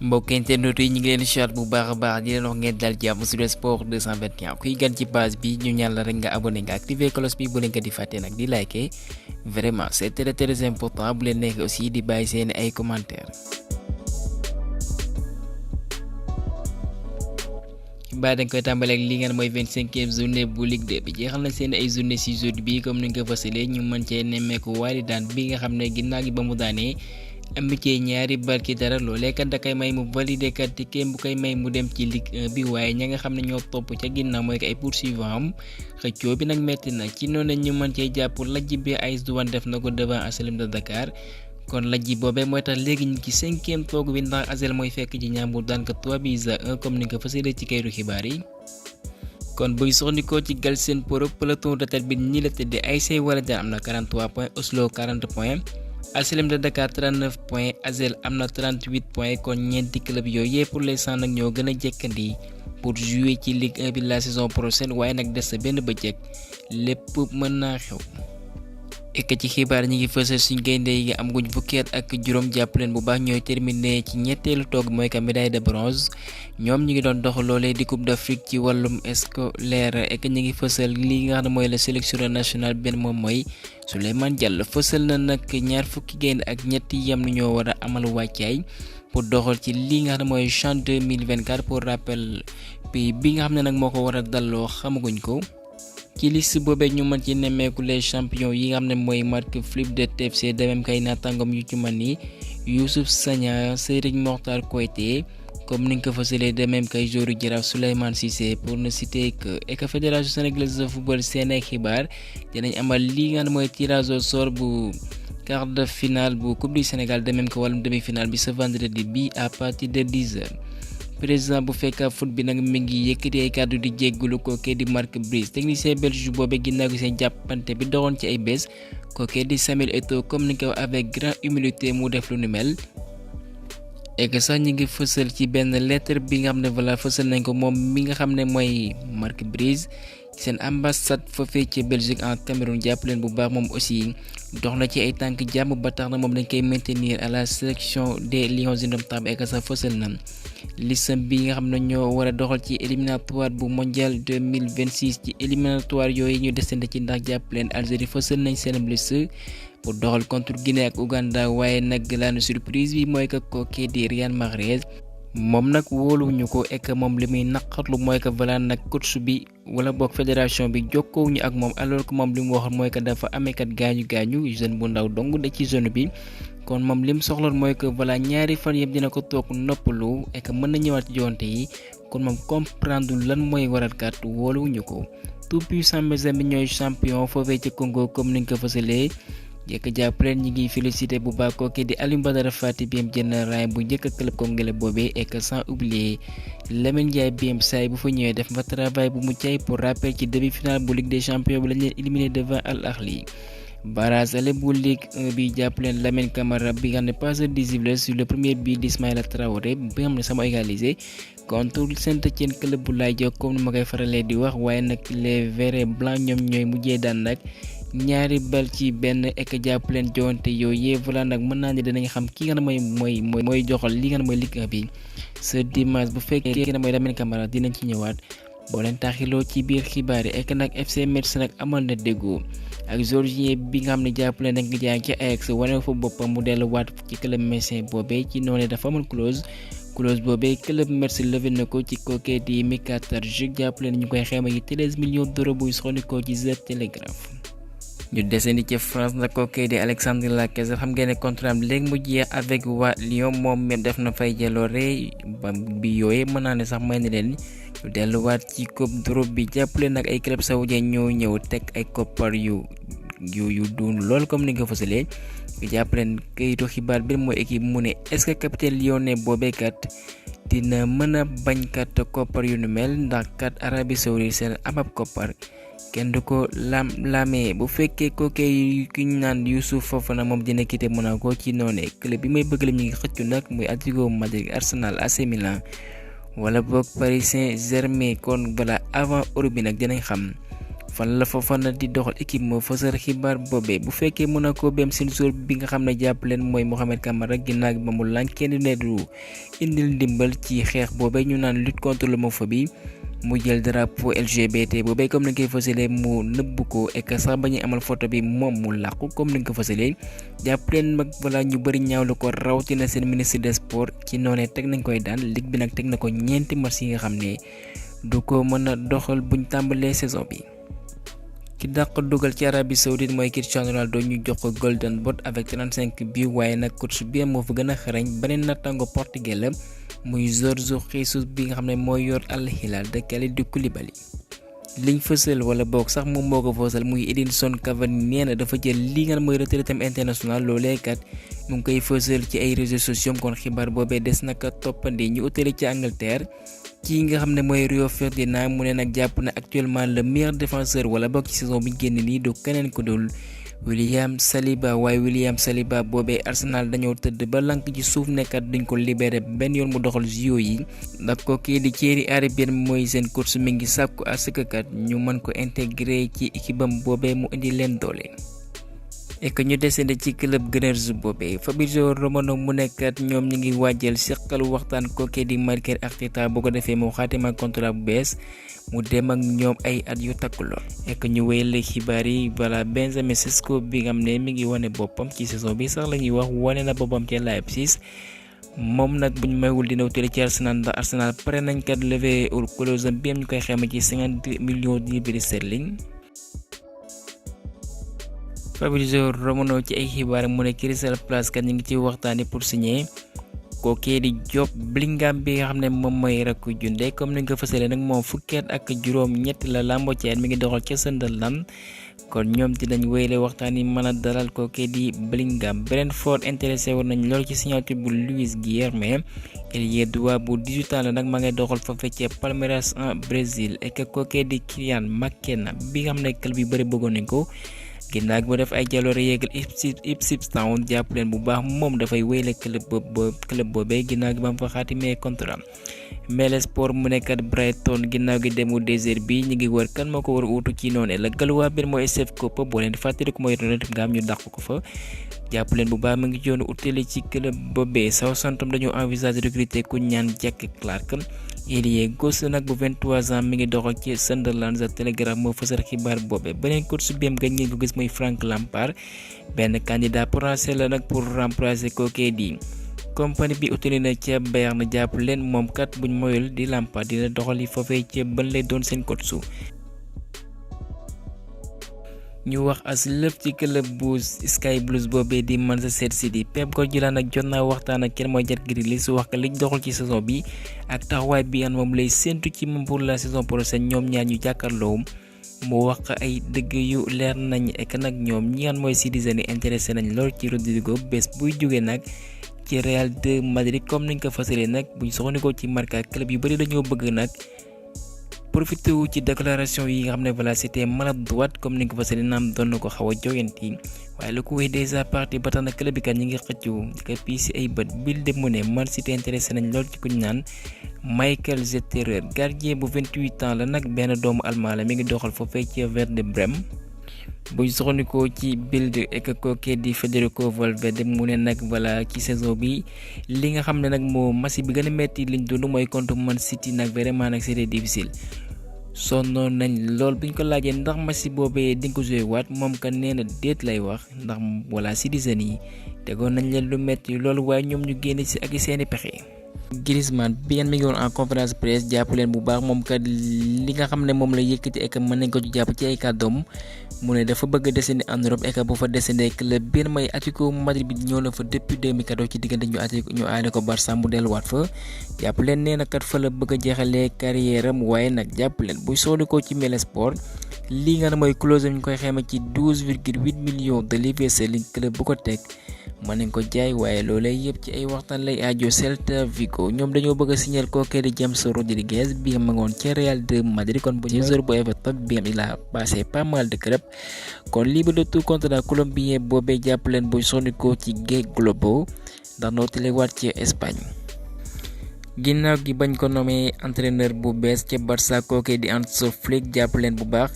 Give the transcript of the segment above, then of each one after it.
mbokk internet yi ñu ngi leen chat bu baax a baax di leen wax ngeen dal jàmm sur sport 221 kuy gan ci page bi ñu ñaan la rek nga abonné nga activer cloche bi bu leen ko di fàtte nag di liker vraiment c'est très important bu leen nekk aussi di bàyyi seen ay commentaires. xibaar dañ koy tàmbaleeg li ngeen mooy 25e journée bu Ligue 2 bi jeexal na seen ay journée ci jour bi comme ni nga ko fësalee ñu mën cee nemmeeku waali daan bi nga xam ne ginnaaw gi ba mu daanee am ci ñaari bal ci dara loolee kat da koy may mu valider kat ticket bu koy may mu dem ci Ligue 1 bi waaye ña nga xam ne ñoo topp ca ginnaaw mooy ko ay poursuivant am xëccoo bi nag metti na ci noonu ñu mën cee jàpp lajj bi AS Douanes def na ko devant HLM de Dakar kon lajj boobee mooy tax léegi ñu ci 5e toog bi ndax ASEL mooy fekk ci Ndiambour daan ko 3-1 comme ni nga ko fësalee ci kayitu xibaar yi. kon buy soxnikoo ci Galsen Pro peloton de tête bi ñi la tëddee ASC Walidane am na 43 points Oslo 40 points HLM de Dakar 39 points ASEL am na 38 points kon ñeenti club yooyu pour l'instant nag ñoo gën a jekkandi pour jouer ci Ligue 1 bi la saison prochaine waaye nag des na benn bëccëg lépp mën naa xew. ek ci xibaar ñi ngi fësal suñ gaynde yi am guñ fukki at ak juróom jàpp leen bu baax ñooy terminé ci ñetteelu toog mooy ka médaille de bronze ñoom ñi ngi doon dox loolee di coupe d'Afrique ci wàllum scolaire ek ñi ngi fësal li nga xam ne mooy la sélectionneur national benn moom mooy Souleymane Diallo fësal na nag ñaar fukki gaynde ak ñetti yam ni ñoo war a amal wàccaay pour doxal ci li nga xam ne mooy CHAN 2024 pour rappel pays bi nga xam ne nag moo ko war a dalloo xamaguñ ko. ci liste boobee ñu mën ci nemmeeku les champions yi nga xam ne mooy Marc Philippe de TFC de même kay naatangam yu ci mën ni Youssouf Sagna Serigne Mokhtar Koité comme ni nga ko fësalee de même kay joueur Jaraaf Souleymane Cissé pour ne citer que et que fédération sénégalaise de football seen ay xibaar dinañ amal li nga xam ne mooy tirage au sort bu quart de finale bu coupe du Sénégal de même que wàllum demi-finale bi ce vendredi bi à partir de 10h. président bu fekk foot bi nag mi ngi yëkkati ay kàddu di jéggulu kookee di Marc Brice technicien belge boobee ginnaaw gi seen jàppante bi doxoon ci ay bés kookee di Samuel Eto'o comme ni ko avec grande humilité mu def lu ni mel. et que sax ñi ngi fësal ci benn lettre bi nga xam ne voilà fësal nañ ko moom mi nga xam ne mooy Marc Brice seen ambassade foofee ci Belgique en Cameroun jàpp leen bu baax moom aussi dox na ci ay tànk jàmm ba tax na moom dañ koy maintenir à la sélection des Lions indomptables et que sax fësal na listam bi nga xam ne ñoo war a doxal ci éliminatoire bu mondial 2026 ci éliminatoire yooyu ñu descente ci ndax jàpp leen Algérie fësal nañ seen liste pour doxal contre Guinée ak Ouganda waaye nag laanu surprise bi mooy que kookee di Riyad Mahrez moom nag wóoluwuñu ko ek moom li muy naqarlu mooy que voilà nag coach bi wala boog fédération bi jokkoowuñu ak moom alors que moom li mu waxoon mooy que dafa amee kat gaañu jeune bu ndaw dong da ci zone bi kon moom lim soxloon mooy que voilà ñaari fan yëpp dina ko toog noppalu ek mën na ñëwaat ci joonte yi kon moom comprendre lan mooy waral kat wóoluwuñu ko tout puissant Mozambique ñooy champion foofee ci Congo comme ni nga ko fësalee. jëkk jàpp leen ñi ngi félicité bu baax kooki di Aliou Badara Fati BM jënd raay bu njëkk club congolais boobee et que sans oublier Lamine Ndiaye BM saay bu fa ñëwee def fa travail bu mucc ayib pour rappel ci demi-finale bu Ligue des champions bi lañ leen éliminé devant Al Ahly barrage ale bu Ligue 1 bi jàpp leen Lamine Camara bi nga xam ne passe décisif sur le premier but d'Ismaïla Traoré bi nga xam ne sama égalisé contre Saint-Étienne club bu laay jox comme ni ma koy faralee di wax waaye nag les verts et blancs ñoom ñooy mujjee daan nag ñaari bal ci benn ek jàpp leen joonte yooyu voilà nag mën naa ne dinañ xam ki nga xam ne mooy joxal li nga xam ne mooy Ligue 1 bi ce dimanche bu fekkee ki nga xam ne mooy Lamine Camara dinañ ci ñëwaat boo leen taxiloo ci biir xibaar yi ek nag FC Metz nag amal na déggoo ak Georgien bi nga xam ne jàpp leen nag jaay ci Ajax wane fa boppam mu delluwaat ci club Metz boobee ci noonu dafa amal clause boobee club Metz levé na ko ci kookee di Mika Tarjuk jàpp leen ñu koy xayma yi 13 millions d'euros buy soxnikoo ci The Telegraph. ñu desandi ci France nag kookee di Alexandre Lacazette xam ngeen ne contrat am léegi mu jeex avec waa Lyon moom même def na fay jaloore ba bi yooyu mën naa ne sax may na leen ñu delluwaat ci coupe d'Europe bi jàppale nag ay club saoudien ñoo ñëw teg ay koppar yu duun lool comme ni nga ko fësalee jàppaleen kayitu xibaar bi mooy équipe mu ne est-ce que capitaine lyonnais boobee kat dina mën a bañ kat koppar yu nu mel ndax kat Arabie Saoudite seen amab koppar kenn du ko lamee bu fekkee kookee ki ñu naan Youssouf Fofana moom dina quitté Monaco ci noonu club bi may bëgg la ñu ngi xëccu nag muy Atlético Madrid Arsenal AC Milan wala boog Paris Saint-Germain kon voilà avant Europe bi nag dinañ xam fan la Fofana di doxal équipe moo fësal xibaar boobee. Bu fekkee Monaco bi am seen joueur bi nga xam ne jàpp leen mooy Mohamed Camara ginnaaw ba mu lànkee ne du indil ndimbal ci xeex boobee ñu naan lutte contre l'homophobie mu jël drapeau LGBT boobee comme ni nga koy fësalee mu nëbb ko et que sax ba ñuy amal photo bi moom mu làqu comme ni nga ko fësalee jàpp leen mag voilà ñu bëri ñaawlu ko rawatina seen ministre des sports ci noonee teg nañ koy daan ligue bi nag teg na ko ñeenti match yi nga xam ne du ko mën a doxal buñ tàmbalee saison bi. ki dàq dugal ci Arabie Saoudite mooy Cristiano Ronaldo ñu jox ko Golden Boot avec 35 buts waaye nag coach bi moo fa gën a xarañ beneen nattango portugais la muy Jorge Jesus bi nga xam ne mooy yor Al Hilal de Kalidou Koulibaly. liñ fësal wala boog sax moom moo ko fësal muy Edinson Cavani nee na dafa jël li nga mooy retraitam international loolee kat mu ngi koy fësal ci ay réseaux sociaux kon xibaar boobee des naka toppandi ñu utali ci Angleterre. kii nga xam ne mooy Rio Ferdinand mu ne nag jàpp na actuellement le meilleur défenseur wala bokk ci saison bi génn nii du keneen ku dul William Saliba waaye William Saliba boobee Arsenal dañoo tëdd ba lank ci suuf nekkat duñ ko libéré benn yoon mu doxal JO yi ndax ko kii di Thierry Henry mooy seen coach mi ngi sàkku à ce que kat ñu mën ko intégré ci équipe am boobee mu indi leen doole. et que ñu descendé ci club Gunners boobee Fabrizio Romano mu nekkat ñoom ñu ngi waajal seqal waxtaan kookee di Mikel Arteta bu ko defee moo xaatima contrat bu bees mu dem ak ñoom ay at yu takku lool. et que ñu wéyale xibaar yi voilà Benjamin Sesko bi nga xam ne mi ngi wane boppam ci saison bi sax la ñuy wax wane na boppam ci Leipzig moom nag buñ maywul dina wutale ci Arsenal ndax Arsenal pare nañ kat lever clause bi am ñu koy xayma ci 50 millions de livres sterling. Fabrizio Romano ci ay xibaar mu ne Crystal Palace kat ñu ngi ci waxtaani pour signer kookee di Job Bellingham bi nga xam ne moom mooy rakku Junde comme ni nga ko fësalee nag moom fukkeet ak juróom ñett la lambo ci at mi ngi doxal ca Sunderland kon ñoom dinañ wéyale waxtaan yi mën a dalal kookee di Bellingham. Brentford intéressé woon nañ lool ci signature bu Luis Guilherme ailier droit bu 18 ans la nag ma ngay doxal foofe ca Palmeiras en Brésil et que kookee di Kylian McKenna bi nga xam ne club yu bëri bëggoon nañ ko ginnaaw bu def ay jaloore yéegal Ipswich Town jàpp leen bu baax moom dafay wéyle club boobee ginnaaw gi ba mu fa xaatimee contrat. Mail Sport mu nekkat Brighton ginnaaw gi demu désert bi ñu ngi wër kan moo ko war a uutu ci noonu la galuwaa bir mooy SF Kopa boo leen di fàttali ko mooy Nottingham ñu dàq ko fa jàpp leen bu baax mu ngi joonu utile ci club boobee Southampton dañoo envisage recruter ku ñaan Jack Clark ailier gauche nag bu 23 ans mi ngi doxal ci Sunderland The Telegraph moo fësal xibaar boobee beneen coach bi am gañ ngeen ko gis mooy Frank Lampard benn candidat potentiel la nag pour remplacer kookee di compagnie bi utile na ca Bayern jàpp leen moom kat buñ moyul di Lampard dina doxali foofee ca ban lay doon seen coach ñu wax as lëf ci club bu Sky Blues boobee di Manchester City Pep Guardiola nag jot naa waxtaan ak kenn mooy Jack Grealish wax ka liñ doxal ci saison bi ak taxawaay bi an moom lay séntu ci moom pour la saison prochaine ñoom ñaar ñu jàkkaarloo mu wax ay dëgg yu leer nañ ek nag ñoom ñi an mooy citizen yi intéressé nañ lool ci Rodrigo bés buy jógee nag ci Real de Madrid comme niñ ko fasalee nag buñ soxnikoo ci Marca club yu bari dañoo bëgg nag profité wu ci déclaration yi nga xam ne voilà c'était maladroite comme ni nga ko fasalee naam doon na ko xaw a joyanti waaye lu ko wéy déjà parti ba tax na club bi kat ñi ngi xëccu di ko pii si ay bët bil de mu ne Man City intéressé nañ lool ci ku ñu naan Michael Zetterer gardien bu 28 ans la nag benn doomu allemand la mi ngi doxal foofee ci Werder Bremen buñ soxnikoo ci Bild ek kookee di Federico Valverde mu ne nag voilà ci saison bi li nga xam ne nag moo match bi gën a metti liñ dund mooy contre Man City nag vraiment nag c'était difficile sonnoon nañ lool biñ ko laajee ndax match boobee di nga ko joué waat moom ka nee na déet lay wax ndax voilà citizen yi tegoon nañ leen lu metti loolu waaye ñoom ñu génne ci ak seeni pexe. Griezmann bi ngeen mi ngi woon en conférence presse jàpp leen bu baax moom kat li nga xam ne moom la yëkkati ek mën nañ ko ci jàpp ci ay kàddoom mu ne dafa bëgg a descendi en Europe ek bu fa descendé club biir may Atlético Madrid bi ñëw na fa depuis 2014 ci diggante ñu aale ko Barça mu delluwaat fa jàpp leen nee na kat fa la bëgg a jeexalee carrière am waaye nag jàpp leen buy sooli ko ci Mail Sport lii nga ne mooy clause ñu koy xayma ci 12,8 millions de livres sterling club bu ko teg mën nañ ko jaay waaye loolee yëpp ci ay waxtaan lay aajo Celta Vigo ñoom dañoo bëgg a signer kookee di James Rodriguez bi nga ma ngoon ca Real de Madrid kon bu ñu joueur bu Everton bi il a passé pas mal de club kon libre de tout contrat colombien boobee jàpp leen buy sonnikoo ci Gay Globo ndax noo telewaat ci Espagne. ginnaaw gi bañ ko nommé entraîneur bu bees ca Barça kookee di Hansi Flick jàpp leen bu baax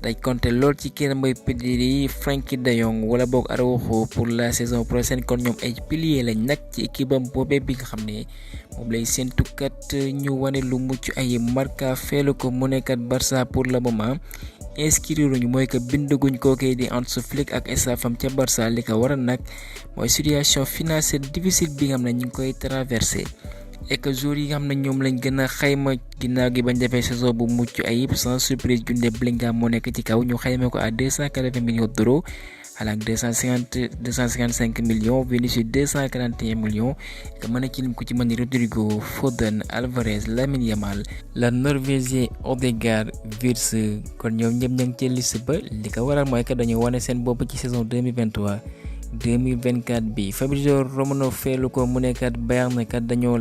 day compter lool ci kenn mooy Pedri Frenkie de Jong wala boog Araujo pour la saison prochaine kon ñoom ay piliers lañ nag ci équipe am boobee bi nga xam ne moom lay séentukat ñu wane lu mucc ay Marca feelu ko mu nekkat Barça pour le moment inscrire ñu mooy que bindaguñ kookee di Hansi Flick ak staffam ca Barça li ko waral nag mooy situation financière difficile bi nga xam ne ñu ngi koy traversé et que joueurs yi nga xam ne ñoom lañ gën a xayma ginnaaw gi bañ defee saison bu mucc ayib sans surprise Jude Bellingham moo nekk ci kaw ñu xayma ko à 280 millions d'euros Haaland 255 millions Vinicius 241 millions que mën a ci lim ko ci mën Rodrigo Foden Alvarez Lamine Yamal la Norvégien Odegaard Wirtz kon ñoom ñëpp ña ngi ci liste ba li ko waral mooy que dañoo wane seen bopp ci saison 2023-2024 bi Fabrizio Romano feelu ko mu nekkat Bayern kat dañoo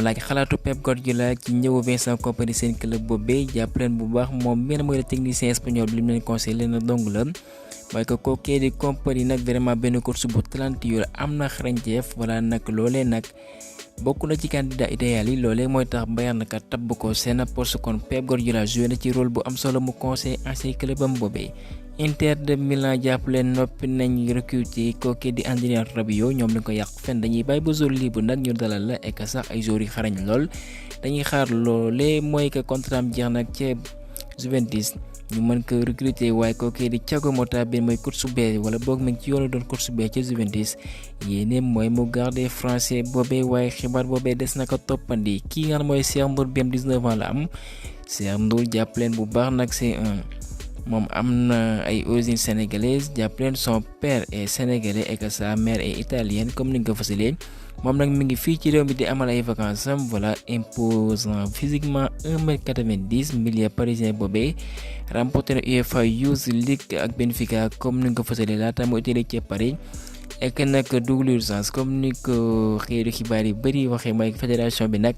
laaj xalaatu Pep Guardiola ci ñëw Vincent Kompany seen club boobee jàpp leen bu baax moom benn mooy le technicien espagnol bi li mu leen conseillé leen dong la mooy que kookee di Kompany nag vraiment benn coach bu talentueux am na xarañteef wala nag loolee nag bokk na ci candidat idéal yi loolee mooy tax Bayern kat tabb ko seen poste kon Pep Guardiola joué na ci rôle bu am solo mu conseil ancien clubam boobee. Inter de Milan jàpp leen noppi nañ recruter kooke di Adrien Rabiot ñoom lañ ko yàq fen dañuy bàyyi ba jour libre nag ñu dalal la et que sax ay joueurs yi xarañ lool dañuy xaar loolee mooy que contrat am jeex nag ca Juventus ñu mën ko recruter waaye kooke di Thiago Motta bi mooy coach su bees wala boog mi ngi ci yoonu doon coach su bees ca Juventus yéene mooy mu garder français boobee waaye xibaar boobee des na ko toppandi kii nga xam mooy Cheikh Ndour bi am 19 ans la am Cheikh Ndour jàpp leen bu baax nag c'est un moom am na ay origine sénégalaise jàpp leen son père est sénégalais et que sa mère est italienne comme ni nga ko fasalee moom nag mi ngi fii ci réew mi di amal ay vacances am voilà imposant physiquement 1m90 milieu parisien boobee remporté na UEFA Youth League ak Benfica comme ni nga ko fasalee laata mu utile ci Paris et que nag double urgence comme ni ko xeetu xibaar yi bëri waxee mooy fédération bi nag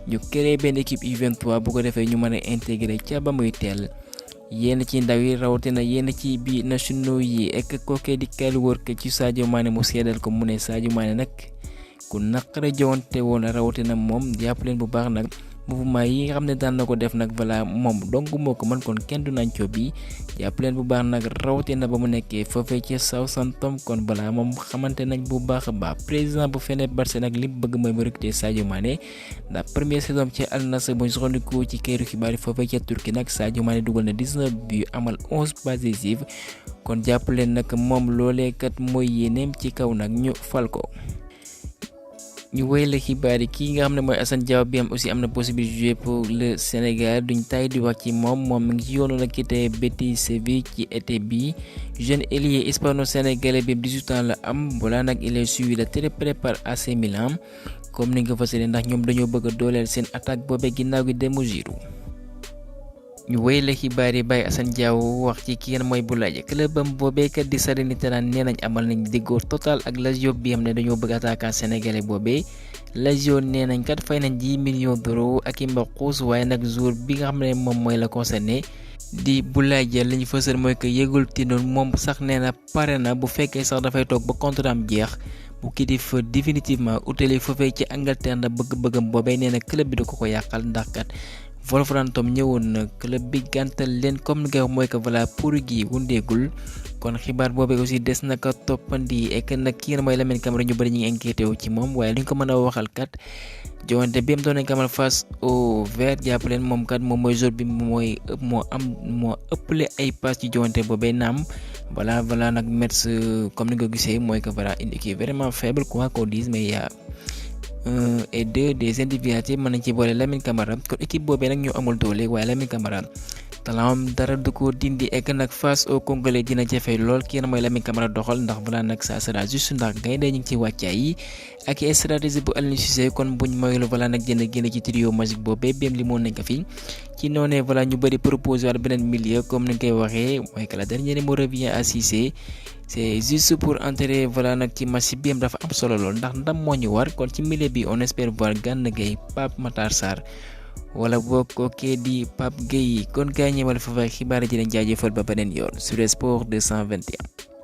ñu créé benn équipe U23 bu ko defee ñu mën a intégré ca ba muy teel. yéen ci ndaw yi rawatina yéen ci bi nationaux yi ek kookee di Kyle Walker ci Sadio Mané mu seedal ko mu ne Sadio Mané nag ku naqare jowante woon rawatina moom jàpp leen bu baax nag mouvement yi nga xam ne daan na ko def nag voilà moom donc moo ko mën kon kenn du nancoo bi jàpp leen bu baax nag rawatina ba mu nekkee foofee ci Southampton kon voilà moom xamante nañ bu baax a baax président bu Fenerbahçe nag li mu bëgg mooy mu recruter Sadio Mané ndax première saison ci Al Nassr bu ñu soxandikoo ci këru xibaar yi foofee ca Turquie nag Sadio Mané dugal na 19 buts amal 11 passes décisives kon jàpp leen nag moom loolee kat mooy yéeneem ci kaw nag ñu fal ko. ñu wéyale xibaar yi kii nga xam ne mooy Assane Diao bi am aussi am na possibilité de jouer pour le Sénégal duñ tay di wax ci moom mi ngi ci yoonu la quitté Betis Séville ci été bi jeune ailier hispano-sénégalais bi 18 ans la am voilà nag il est suivi de très près par AC Milan comme ni nga ko fasale ndax ñoom dañoo bëgg a dooleel seen attaque boobee ginnaaw gi Demba Giroud. ñu wéyale xibaar yi Baye Assane Diao wax ci ki ngeen mooy Boulaye clubam boobee kat di Salernitana nee nañ amal nañ déggoo total ak Lazio bi xam ne dañoo bëgg attaquant sénégalais boobee Lazio nee nañ kat fay nañ 10 millions d'euros ak i mbaquus waaye nag jour bi nga xam ne moom mooy la concerné di Boulaye li ñu fësal mooy que yëgul tinoon moom sax nee na pare na bu fekkee sax dafay toog ba contrat am jeex bu kii fa définitivement utali foofee ci Angleterre na bëgg-bëggam boobee nee na club bi da ko yàqal ndax kat Wolverhampton ñëwoon na club bi gàntal leen comme ni nga wax mooy que voilà pour gi wundeegul kon xibaar boobee aussi des na ko toppandi et que nag kii mooy Lamine Camara ñu bëri ñu ngi inquiété wu ci moom waaye li ñu ko mën a waxal kat joŋante bi am doon nañ ko amal face au Vert jàpp leen moom kat moom mooy jour bi moo ëppale ay pass ci joŋante boobee naam voilà nag Metz comme ni nga ko gisee mooy que voilà une équipe vraiment faible quoi qu'on dise mais y a et deux des individualités mën nañ ci boole Lamine Camara kon équipe boobee nag ñoo amul doole waaye Lamine Camara talent dara du ko dindi ek nag face au Congolais dina jafe lool kii mooy Lamine Camara doxal ndax voilà nag ça sera juste ndax gaynde ñu ngi ci wàccaay yi ak stratégie bu Aliou Cissé kon buñ moylu voilà nag jënd génn ci trio magique boobee bém li moo nekk fi ci noonee voilà ñu bëri proposé waat beneen milieu comme ni nga koy waxee mooy que la dernière mot revient à Cissé c'est juste pour entrer voilà nag ci match bi dafa am solo lool ndax ndam moo ñu war kon ci milieu bi on espère voir Gana Gueye Pape Matar Sarr wala boog kookee di Pape Gueye kon gaa ñëwal fa xibaar ji leen jaajëfal ba beneen yoon sur Sport 221.